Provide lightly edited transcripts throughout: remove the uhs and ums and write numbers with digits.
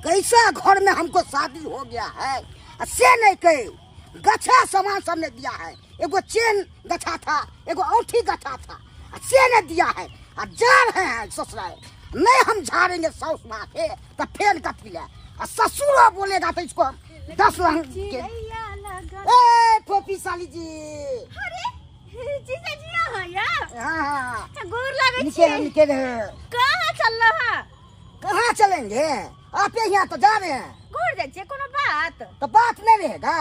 कैसा घर में हमको शादी हो गया है। से नहीं कहे गछा सामान सबने दिया है, एगो चेन गछा था, एगो औंठी गछा था, से नहीं दिया है। आ जा रहे हैं ससुराल, नहीं हम झाड़ेंगे साउस माँ के तो फेन कथी ले। आ ससुर बोलेगा तो इसको हम 10 लाख के। ए फोफी साली जी, अरे जीजा जी यहाँ यार। हाँ गोर लागै निकल छी। निकल। कहाँ चल रहा? कहाँ चलेंगे, आप यहाँ तो जा रहे हैं। घर जाइ छियै कोनो बात? तो बात नहीं रहेगा।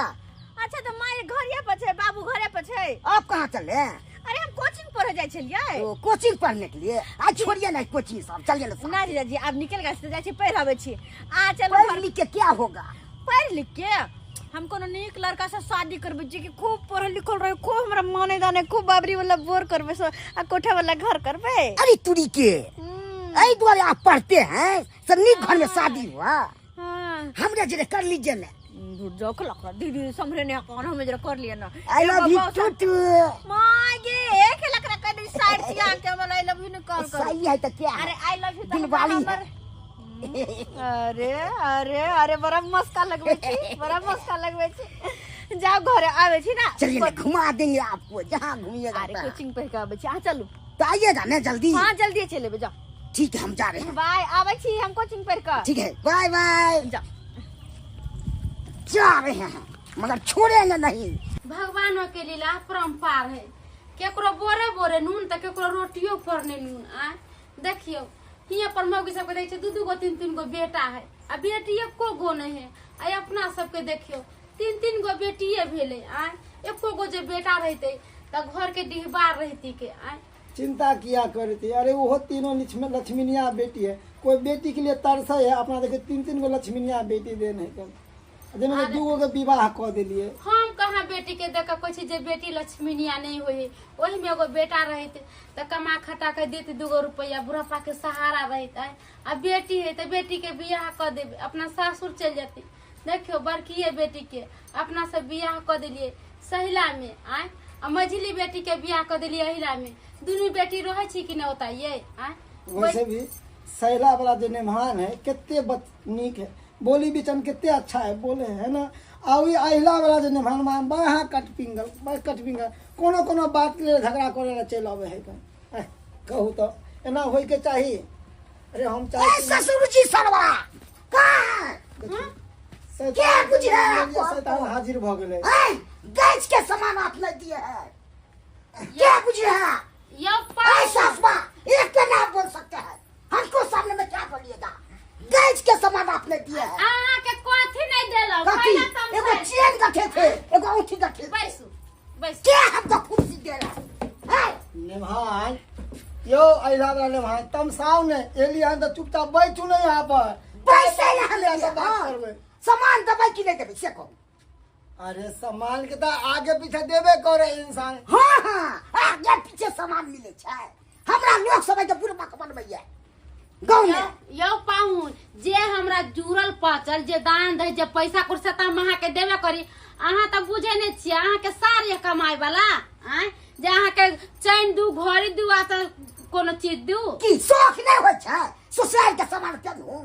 अच्छा तो माय घरे पर छै, बाबू घरे पर छै। आप कहाँ चल रहे हैं? अरे हम कोचिंग पढ़े जाइ छलियै। तो कोचिंग पढ़ने के लिए? आज छोड़िए ना कोचिंग सब, चलिए ना। ना जीजा जी आब निकल गेल तऽ जाइ छी पढ़ि आबै छी। आ चलू पढ़ घर। लिख के क्या होगा? पढ़ि लिख के हम कोनो नीक लड़का से शादी करबै जे कि खूब पढ़ल लिखल रहे, खूब हमरा माने दाने, खूब बाबरी वाला बोर करबै सो आ कोठा वाला घर करबै। अरे तुरी के एहि दुआरे आप पढ़ते हैं, सब नीक घर में शादी हुआ। हाँ। हमरे जरे कर लीजिए ना। जोख लख दीदी समरे ने कौन हम जरा कर लिए ना। I love you to to. माय गे एक लख रख दे साइड से आके हमरा I love you ने कॉल कर। सही है तो क्या? अरे I love you तो दिलवाली है। अरे अरे अरे बड़ा मस्का लगबै छी, बड़ा मस्का लगबै छी। जाओ घरे आबै छी ना। चलिए ना, घुमा देंगे आपको जहाँ घूमिएगा। अरे कोचिंग पढ़ के आबै छी, अहाँ चलू। तो आइएगा ना जल्दी? हाँ जल्दी चलेबै, जाओ। ठीक है हम जा रहे हैं। बाय, आबै छी हम कोचिंग पढ़ के। ठीक है बाय बाय। जाओ। जा रहे हैं मगर छोड़ेंगे नहीं। भगवानों के लीला परम्पार है, केकरो बोरे बोरे नून तो केकरो रोटियो पर नहीं नून। आ देखियो हियाँ पर मौगी सबके देख 2 2 गो 3 3 गो बेटा है, आ बेटी एको गो नहीं है। आ अपना सबके देखियो 3 3 गो बेटिए भेले, आ एको गो जे बेटा रहते तो घर के डिहबार रहती के। आ चिंता किया करती। अरे वो तीनों लक्ष्मीनिया बेटी है, कोई बेटी के लिए तरस है अपना। देखे 3 3 गो लक्ष्मीनिया बेटी देने है, जेमे 2 गो के विवाह क देलिए। हम कहाँ बेटी के देख के कहै जे बेटी लक्ष्मीनिया नहीं होई, ओही में एगो बेटा रहते तो कमा खटा के देते 2 गो रुपया, बुढ़ापा के सहारा रहते। आ बेटी है तो बेटी के बियाह क देबे, अपना सासुर चल जाती। देखियो बड़किए बेटी के अपना सब बियाह क देलिए सहिला में, आय आ मझिली बेटी के बियाह क देलिए अहिला में। दुनू बेटी रहै छी कि न ओतय ये? आय वैसे भी सहिला वाला जो मेहमान है कितने नीक है, बोली बिचन कितने अच्छा है बोले है ना। आ अहिला वाला जो मेहमान बड़ा कटपिंगल, बड़ा कटपिंगल, कोनो कोनो बात के लिए झगड़ा करे ला चल आवे है। कहू तो एना होय के चाही। अरे हम चाहे ससुर जी सरवा का क्या बुझ रहे हैं? शैतान हाजिर भ गेलै। गैस के सामान आप ले दिए हैं, क्या बुझ रहे हैं? यो सासवा एक के नाम बोल सकते हैं, हमको सामने में क्या बोलिएगा? गैस के सामान आपने दिए हैं। अहाँ के कथी नहीं देलौ? एगो चेन गठे थे, एगो औंठी गठे थे। बैसू बैसू, क्या हमको कुर्सी दे रहा है? नेभान यो अहिला वाला नेभान तमसाव ने एली हन त चुपचाप बैठू ने यहाँ पर। पैसे यहाँ तो बात करबै। सामान दबाई कि नहीं देबै से कहू? अरे सामान के त आगे पीछे देबे करे इंसान। हाँ हाँ आगे पीछे सामान मिले छै। हमरा लोग सब के बुढ़बा के बनबैया गाँव में। यौ पाहुन जे हमरा जुड़ल पचल जे दान दे जे पैसा कुर्सा त हम अहाँ के देबे करी। अहाँ त बुझे नहीं छियै, अहाँ के सारे कमाए वाला आय जे अहाँ के चैन दू घड़ी दू आ त कोनो चीज दू की शौक नहीं होइ छै? ससुराल के सामान केनहु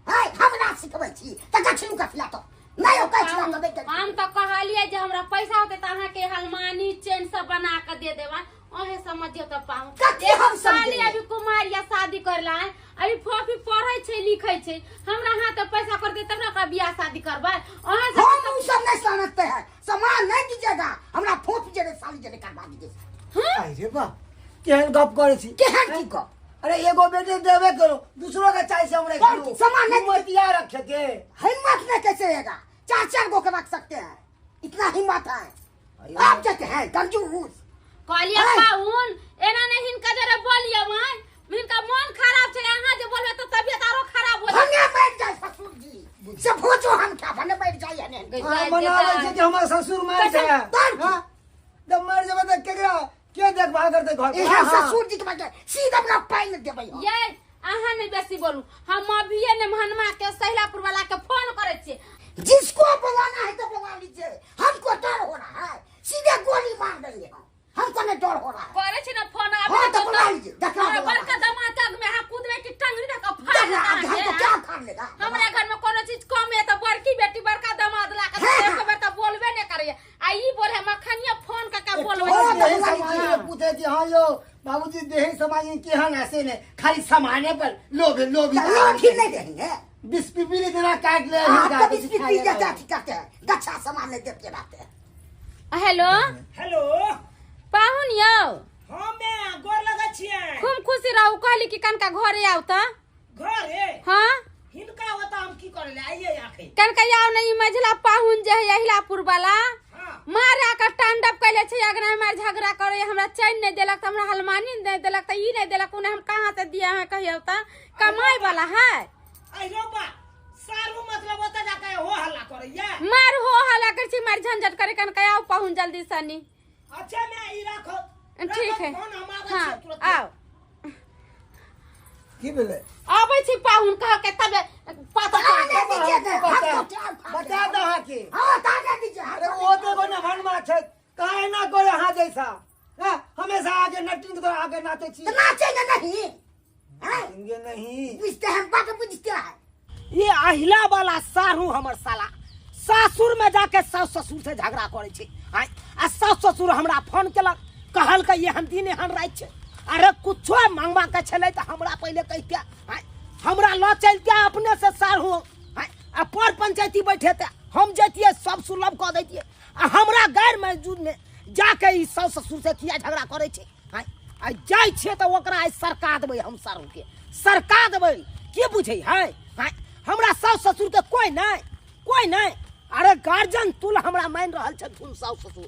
आय हमरा सिखबै छी त गछलू कथिला तो नहीं हो कथिला तो नहीं। हम त कहलियै जे हमरा पैसा होते त अहाँ के हलमानी चैन सब बना के दे देबै। ओहे समझियो त पाहुन हम साली अभी कुमारिया शादी करला है, अभी फोफी पढ़ै छै लिखै छै, हमरा हाथ पैसा कर दे तब ना ओकरा बियाह शादी करबै। ओहे हम उ सब नहीं समझते हैं, सामान नहीं दीजिएगा हमरा, फोफी जरे साली जरे करवा दीजिए। अरे बा केहन गप करै छी? केहन की गप? अरे एगो बेटी देबे करो, दूसरो के चाहे से हमरे सामान नहीं हिम्मत रखे के। हिम्मत नहीं कैसे रहेगा? 4 4 गो के रख सकते हैं, इतना हिम्मत है। आप कहते हैं कंजूस। कहलियै पाहुन एना नहीं हिनका जरे बोलियै, हिनका मन खराब छै, अहाँ जे बोलबै त तबियत आरो खराब हो जाय। हमे बैठ जाय ससुर जी से भोजो हम क्या भने बैठ जाय हने। हां मनाबै छै कि हमर ससुर मर जाय। हां जब मर जेबै त केकरा के देखभाल करतै घर पर? इहे ससुर जी के बात सीधा हमरा पाइन देबै। ये अहाँ नहीं बेसी बोलू, हम अभिये ने महनमा के सहिलापुर वाला के फोन करै छियै। जिसको बुलाना है तो बुला लीजिए, हमको डर हो रहा है, सीधे गोली मार देंगे हम, हमको नहीं डर हो रहा है। करे छी ना फोन आबे। हां तो बुला लीजिए, देखा बड़का दमाद में अहाँ कूदबै कि टंगरी धक फाड़ हमको क्या उखाड़ लेगा? हमरा घर में कोनो चीज बाबूजी देहे समाज में केहन ऐसे ने खाली सामाने पर लोभ लोभ लोभी नहीं देंगे। 20 पीपी देना काट ले आप 20 पीपी देते करते हैं, गच्छा सामान नहीं देते रहते हैं। हेलो हेलो पाहुन यौ। हां मैं गोर लगे छियै। खूब खुशी रहू। कहली कि कनका घरे आउ त घरे। हां हिनका ओता हम की करे ले आइए आखे कनका आउ नहीं मझला पाहुन जे है अहिलापुर वाला। हां मारा का तांडव कैले छै अगना मार झगड़ा करे, हमरा चैन नहीं देलक त हमरा हलमानी नहीं देलक त ई नहीं देलक, उन्हें हम कहां से दिया है कहियो त कमाई वाला है। आइरो बा सारू मतलब ओता जाके हो हल्ला करैया मार हो हल्ला कर छी मार झंझट करे। कनका आउ पाहुन जल्दी सनी। अच्छा मैं ई राखो ठीक है। फोन हम आबै हाँ छी तुरंत। आओ की भेलै? आबै छी पाहुन कह के तब पता बता दो अहाँ के। हां ताने दीजिए। अरे वो तो कोनो भनमा छै काहे ना करे अहाँ जैसा। हां हमेशा आगे नटिन के तरह आगे नाचे छी। तो नाचेंगे नहीं। हां नाचेंगे नहीं। बुझते हैं बात बुझते हैं। ये अहिला वाला सारू हमर साला सासुर में जाके सास ससुर से झगड़ा करे छै। आ सास ससुर हमरा फोन केलक कहल के एहन दिन एहन राति छै। अरे कुछो मांगवा के छलै त हमरा पहिले कहिते हमरा ल चलते अपने से सारू आ पर पंचायती बैठेते हम जैतियै सब सुलभ कऽ दैतियै। आ हमरा गैर मौजूद में जाके ई सास ससुर से किया झगड़ा करे छै। आ जाइ छियै तऽ ओकरा आइ सरका देबै हम सारू के सरका देबै। के बुझै है हमरा सास ससुर के कोई नहीं कोई नहीं। अरे गार्जियन तुल हमरा मान रहल छथुन सास ससुर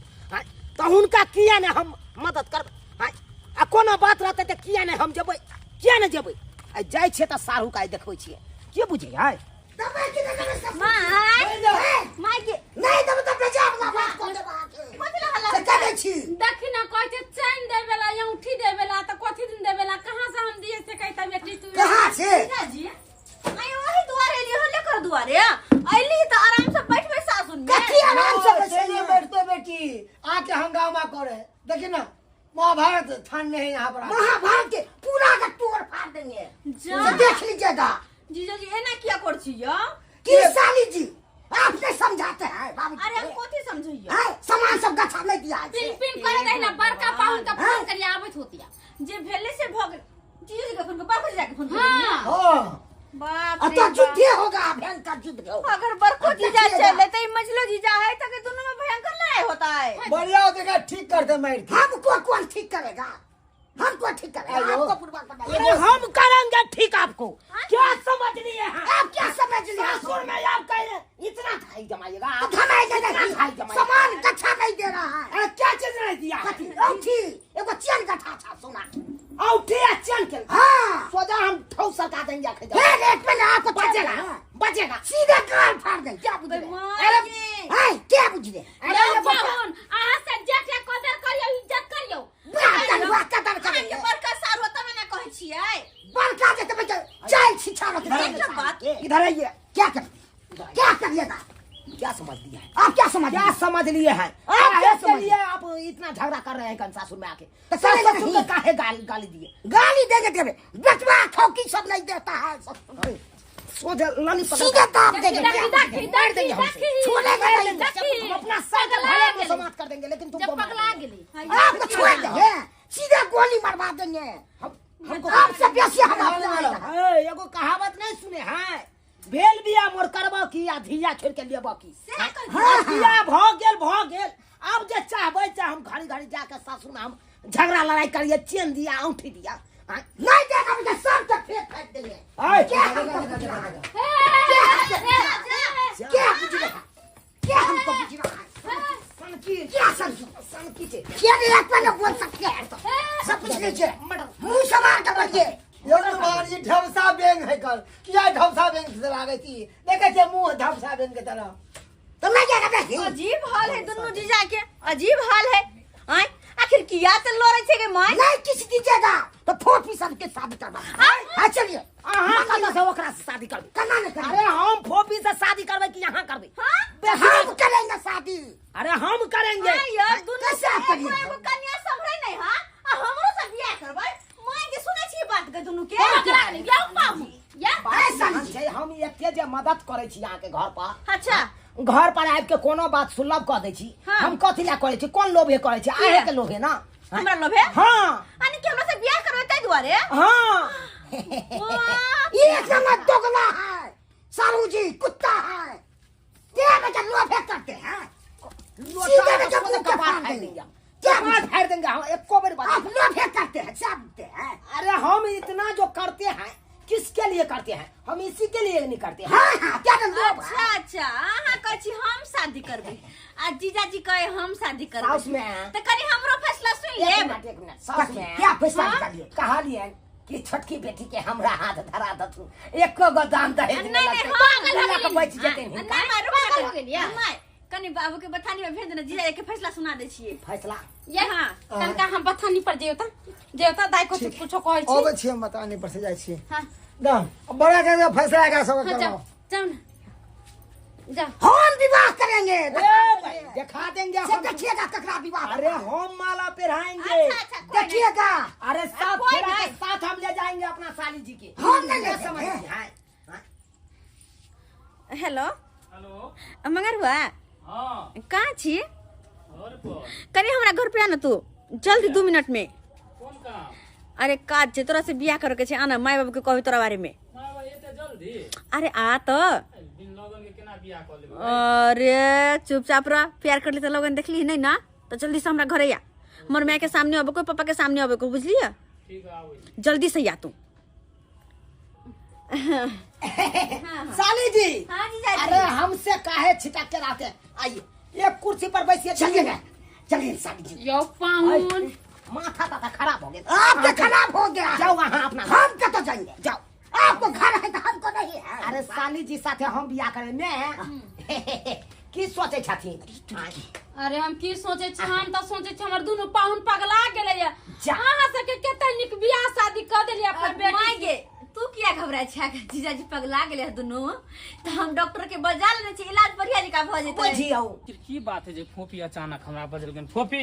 तऽ हुनका किया नहि हम मदद करबै। आ कोनो बात रहतै तऽ किया नहि हम जेबै किया नहि जेबै। आ जाइ छियै तऽ सारू के आइ देखबै छियै। के बुझै है? माय के नहीं देबै तऽ बेजार वाला बात कऽ देबै अहाँके। कथी ला हल्ला से करै छी? देखी ना कहै छै चैन देबेला औंठी देबेला तऽ कथी दिन देबेला कहाँ से हम दिए से कहता बेटी तू कहाँ से? जीजाजी आई वही दुआरे एली हल्ले कर दुआरे अइली त आराम से बैठबै सासुर में। कथी आराम से से नहीं बैठते बेटी आके हंगामा करे। देखी ना महाभारत थान है यहाँ पर महाभारत के पूरा का तोड़ फाड़ देंगे जा। देख लीजिएगा। जीजाजी एना किया कर छी यो? की साली जी आपने समझाते हैं बाबूजी। अरे हम कथी समझइयो? हैं सामान सब गच्छा नहीं दिया है। पिन पिन करे रही ना बड़का पाहुन का फोन करिया आबैत होतिया जे भेले से भग जीजाजी के फोन के बड़को जीजा के फोन हाँ। हां बाप अब रे तो बाप। युद्ध होगा भयंकर युद्ध होगा। अगर बड़को अब जीजा देखिएगा। चले तो मझलो जीजा है तो के दोनों में भयंकर लड़ाई होता है। बढ़िया हो देगा ठीक कर दे मार के। हमको कौन ठीक करेगा? हमको ठीक करेगा आपको पूर्वक बनाइए। अरे हम करेंगे ठीक आपको। क्या समझ लिए हैं आप? क्या समझ लिए? सासुर में आप कह इतना खाई जमाइएगा तो आप थमाएंगे इतना नहीं। खाई जमाइएगा। सामान गच्छा नहीं दे रहा है। अरे क्या चीज नहीं दिया? कथी औंठी एगो चैन गठा था सोना के। औंठी आ चैन के। हाँ सोजा हम ठौ सरका देंगे आखे हे रेट पे ना आपको बचेगा चलेगा। बचेगा सीधे गाल फाड़ देंगे। क्या बुझ रहे? अरे हैं क्या बुझ रहे? अरे पाहुन अहाँ से जे के कदर करियौ इज्जत करियौ। वाह कदर करेंगे। बड़का सार होता में ना कहै छियै बड़का जे तब चाल छिछा रख एक बात इधर आइए। क्या कर क्या करिएगा? क्या समझ लिया है आप? क्या समझ क्या समझ लिए हैं आप? क्या के समझ लिए आप इतना झगड़ा कर रहे हैं कन सासुर में आके? तो सास करेंगे ससुर नहीं। के काहे गाली गाली दिए? गाली देंगे तेरे बचवा ठोकी सब नहीं देता है। सोझे लानी पकड़ सीधे दाब देंगे। देखी देखी मार देंगे हमसे। छोड़ेगा नहीं। देखी हम अपना सर के पगला भले को गेली। समाप्त कर देंगे लेकिन तुमको जब पगला गेली आपको छोड़ देंगे सीधे गोली मरवा देंगे। हमको आपसे बेसी हम अपना ए, एगो कहावत नहीं सुने हैं भेल बिया मोर करबो की आ धिया छोड़ के लेबो की। हाँ, बिया भ गेल भ गेल। अब जे चाहबै चाहे हम घड़ी घड़ी जाके सासुर में हम झगड़ा लड़ाई करिए चेन दिया औंठी दिया। हाँ? नहीं देगा मुझे सब तक फेंक फेंक देंगे। आए। क्या हमको बुझ रहा है? क्या बुझ रहा है? क्या हमको बुझ रहा है? सनकी क्या सनकी? सनकी छे क्या नहीं एक पहले बोल सकते हैं तो सब कुछ लीजिए मुंह सवार के बढ़िए। यो तुम्हारी ढमसा बैंक है कल किया ढमसा बैंक से लागे थी देखे छे मुंह ढमसा बैंक के तरह। तो नहीं जाएगा नहीं। अजीब हाल है दोनों जीजा के अजीब हाल है। आय आखिर किया तो लड़ै छै के my नहीं किसी दीजिएगा तो फोफी सबके शादी करवा। हाँ चलिए अहाँ कतऽ से ओकरा से शादी करबै? कना नहीं अरे हम फोफी से शादी करबै कि यहाँ करबै? हम करेंगे शादी। अरे हम करेंगे। आय यार दोनों कैसे आप करिए? एगो कन्या संभरै नहीं हां आ हमरो से बियाह करबै। My के सुनै छी बात के दोनों के पगला गेली यौ पाहुन या ऐसा नहीं। छै हम एते जे मदद करै छी अहाँके घर पर। अच्छा घर पर आबि के कोनो बात सुलभ कऽ दै छी। हाँ। हम कथी लए करै छी? कोन लोभे करै छी? अहें के लोभे ना। हमरा लोभे? हां, यानी कि हमरा से बियाह करबै ताहि दुआरे? हां। एक नंबर दोगला है सारू जी, कुत्ता है। क्या बेटा लोभे करते हैं? सीधे बेटा मुंह के फाड़ देंगे, क्या फाड़ देंगे हम एको बार बात। आप लोभे करते हैं, जानते हैं। अरे हम इतना जो करते हैं किसके लिए करते हैं? हम इसी के लिए नहीं करते हैं। हाँ हाँ, क्या लोभ। अच्छा अच्छा, अहाँ कहै छी हम शादी करबै आ जीजाजी कहे हम शादी करबै। साउस में त कनी हमरो फैसला सुन लेब। एक मिनट, साउस में क्या फैसला निकालिए? कहलियन कि छोटकी बेटी के हमरा हाथ धरा दथु, एको गो दान दहेज नहीं नहीं, पागल हो के बच जेतै। नहीं मारू, पागल हो गेलियै। कनी बाबू के बथानी में भेज देना, जीजाजी के फैसला सुना दै छियै। फैसला? हां, तनका हम बथानी पर जेउ त जेउ त दाइ को कुछो कहै छी। अबै छी हम बथानी पर से जाइ छी। हां दाम बड़ा के फैसला का सब करवाओ। जाओ ना, जाओ। हम विवाह करेंगे, दिखा देंगे हम। देखिएगा ककरा विवाह। अरे हम माला पहनाएंगे। अच्छा, अच्छा, देखिएगा। अरे साथ फेरा के साथ हम ले जाएंगे अपना साली जी के। हम नहीं ले समझ। Hello hello, Mangarua. हां, कहाँ छी? घर पर। कनी हमरा घर पे आना तू जल्दी 2 मिनट में। कोन काम? अरे काज छै, तोरा से बियाह करे के छै, आना। माय बाबू के कहबी तोरा बारे में। माय बाबू एते जल्दी? अरे आ त बिन लगन के केना बियाह क लेबै? अरे चुपचाप रह, प्यार कर ली त लगन देखली नहीं ना, त जल्दी से हमरा घरे आ। हमर माय के सामने अबे को, पापा के सामने अबे को, बुझलिए? ठीक है, आबै। जल्दी से आ तू। साली जी। हां जीजाजी। अरे हमसे काहे छिटक के रहते? आइए एक कुर्सी पर बैठिए। चलिए चलिए साली जी। यो पाहुन, माथा ताथा खराब हो गया आपके, खराब हो गया। जाओ वहाँ अपना, हम कतो जाएंगे? जाओ, आपको घर है तो हमको नहीं है। अरे साली जी साथे हम बियाह करे में की सोचे छथिन? अरे हम की सोचे छी? हम त सोचे छी हमर दुनु पाहुन पगला गेलै। अहाँ सबके कते नीक बियाह शादी क देलियै अपन बेटी के। तू किया घबराय छै? जीजाजी पगला गेलै दुनु त हम डॉक्टर के बजा लेने छी, इलाज बढ़िया जकाँ भ जेतै। बुझियौ की बात है जे फोफी अचानक हमरा बजलखिन? फोफी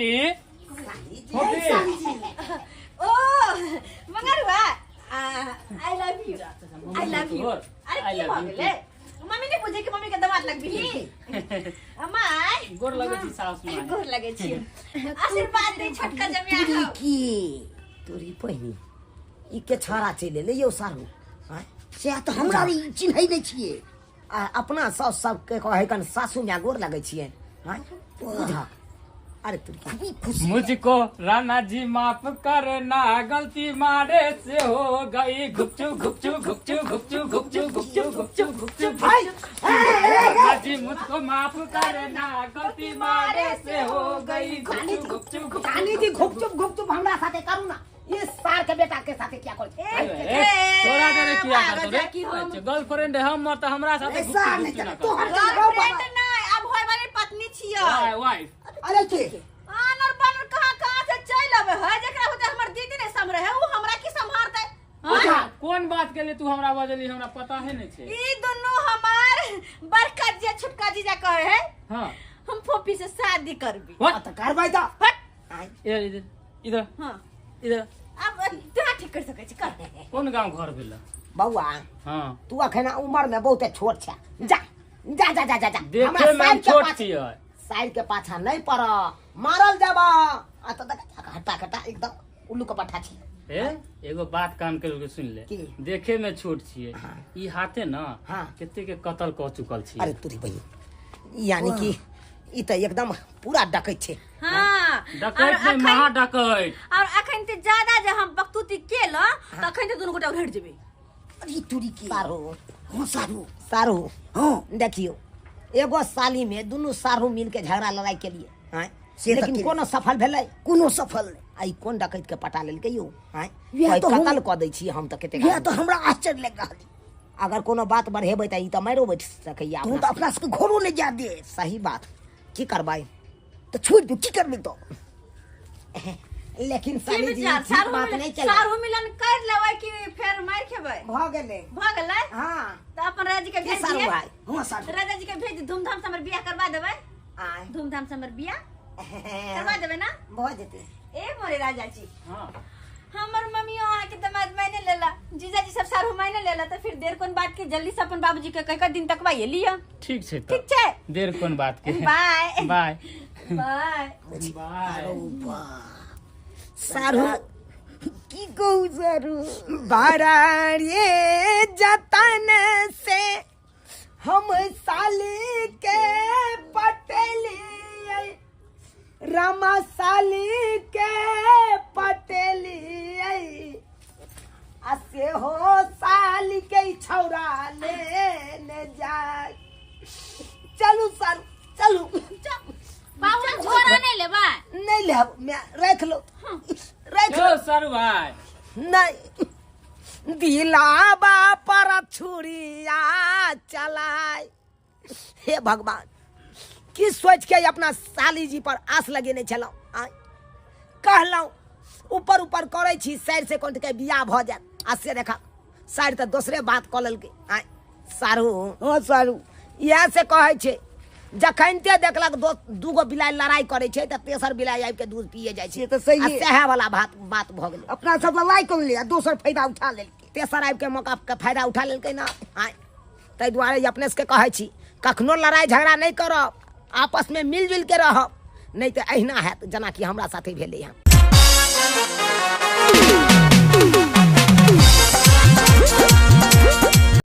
फोफी, ओ Mangarua, I love you, I love you. अरे की भ गेलै? मम्मी ने बुझे कि मम्मी के दवात लगबी। अमाय गोर लगै छी सासु माय। गोर लगै छी, आशीर्वाद दे छोटका जमिया खाओ। की तोरी बहिनी ई के छाड़ा चलि एलै यौ सारू? हां, से त हमरा चिन्है नै छियै। आ अपना सास सबके कहै कन सासु माय गोर लगै छियै। हां बुझा। अरे तू खुशी। मुझको राणा जी माफ करना, गलती मारे से हो गई। घुपचू घुपचू घुपचू घुपचू घुपचू घुपचू घुपचू घुपचू। राणा जी मुझको माफ करना, गलती मारे से हो गई। घुपचू घुपचू घुपचू। रानी जी घुपचुप घुपचुप हमरा साथे करू ना, ये सार के बेटा के साथे क्या कर? तोरा डरे किया करतो रे? गर्लफ्रेंड है हमर त हमरा साथे ऐसा नहीं कर। तोहर गर्लफ्रेंड नहीं, अब होय वाली पत्नी छियै। वाइफ। अरे के आनर बानर कहां कहां से चल आवे है, जेकरा होते हमर दीदी नहीं संभरे है, उ हमरा की संभालतै? कोन बात के लिए तू हमरा बजली? हमरा पता है नहीं छे। ई दोनों हमार बड़का जीजा छोटका जीजा कहे है। हां, हम फोफी से शादी करबी। त करबै त हट इधर इधर इधर। हां इधर। अब तू ठीक कर सकै छी, कर। कोन गांव घर भेल बौआ? हां, तू अखन उम्र में बहुत छोट छ। जा जा जा जा जा, देखे में छोट छियै, साइड के पाछा नहीं पर मारल जाबा। आ त देख हटा कटा एकदम उल्लू के पट्ठा छी। ए एगो बात कान के सुन ले, देखे में छोट छियै, ई हाथे ना कते के कत्ल क चुकल छी। अरे तोरी बहिन, यानी कि ई त एकदम पूरा डकैत छै। हां, डकैत नै, महा डकैत। और अखन ते ज्यादा जे हम बकतूती केल त अखन ते दुनु गोटा उधर जेबै। अरे तोरी के सारू। हां सारू, सारू। हां देखियो, एगो साली में दुनु सारू मिल के झगड़ा लड़ाई के लिए, हां, लेकिन कोनो सफल भेलै? कोनो सफल नहीं। आई कोन डकैत के पटा लेलकै यौ? हां, कत्ल क दै छी हम त कते। यह तो हमरा आश्चर्य लग रहल। अगर कोनो बात बढ़ेबै त ई त मारो बैठ सकैया। तू त अपना सबके घरो नहीं जा दे। सही बात, की करबै? त छोड़ दू, की करबै तो? लेकिन साली जी ठीक बात नहीं चला। सारू मिलन कर लेबै कि फेर मार खेबै? भ गेलै, भ गेलै। हां, त अपन राजा जी के भेज दिए। हां सारू, राजा जी के भेज, धूमधाम से हमर बियाह करवा देबै। धूमधाम से हमर बियाह करवा देबै ना? भ जेतै। ए मोरे राजा जी। हां, हमर मम्मी अहाँ के दमाद मायने लेला, जीजाजी सब सारू मायने लेला, त फिर देर कोन बात के? जल्दी से अपन बाबूजी के कह के दिन तकवाइए लिया। ठीक छै, ठीक छै, देर कोन बात के? बाय बाय बाय बाय। सारू की कहू सारू? बड़ा रे जतन से हम साली के पटेलिए, रमा साली के पटेलिए, आ से हो साली के छौरा लेने जाय। चलू सारू चलू। बाबू झोरा नहीं लेबा? नहीं लेब मैं, रख लो रख लो। यो सारू भाई नहीं दिलाबा पर छुरिया चलाय। हे भगवान, की सोच के अपना साली जी पर आस लगेने छलहुँ। कहलहुँ ऊपर ऊपर करै छी, साइड से कोन के बियाह भऽ जायत, आ से देखा साइड तऽ दोसरे बात कऽ लेलकै। आय सारू, हाँ सारू, इएह से कहै छै जखनते देखलक दूगो बिलाइ लड़ाइ करै छै तऽ तेसर बिलाइ आबि के दूध पिए जाइ छै। से तऽ सही। आ सएह वाला बात भऽ गेलै। अपना सब लड़ाइ कर ले आ दोसर फायदा उठा लेलकै। तेसर आबि के मौका के फायदा उठा लेलकै ना। आय ताहि दुआरे अपने सबके कहै छी कखनो लड़ाइ झगड़ा नहि करब, आपस में मिलजुल के रहब, नहीं तऽ अहिना हैत जेनाकि हमरा साथे भेलै हँ।